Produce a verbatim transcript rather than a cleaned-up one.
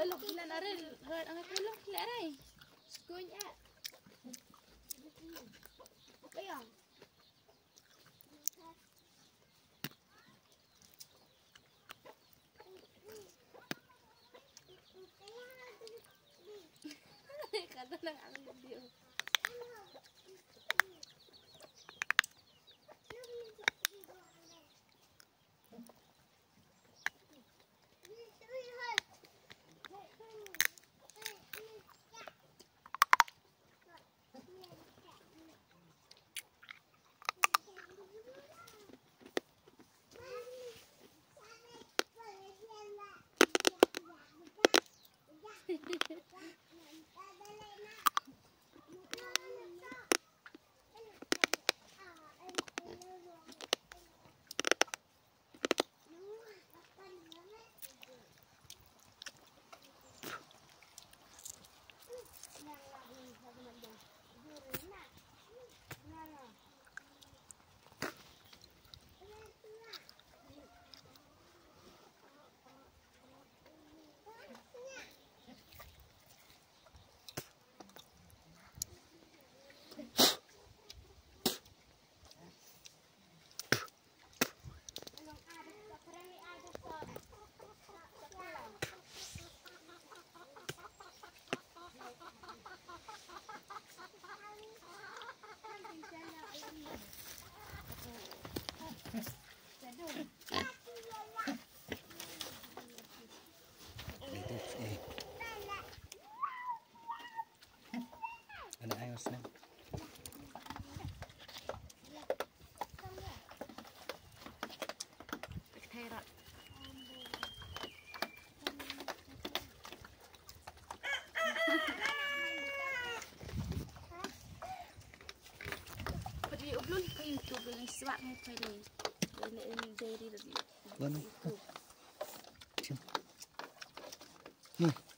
Lok bilan aril, rot ang aku lok bilan arai. Skunya. Bayang. Kata nang ang dia. Ada air sana. Pwede upload ka YouTube, boleh suak ngai pwede. Boleh ini jadi tadi. Boleh. YouTube. Cim. Hmm.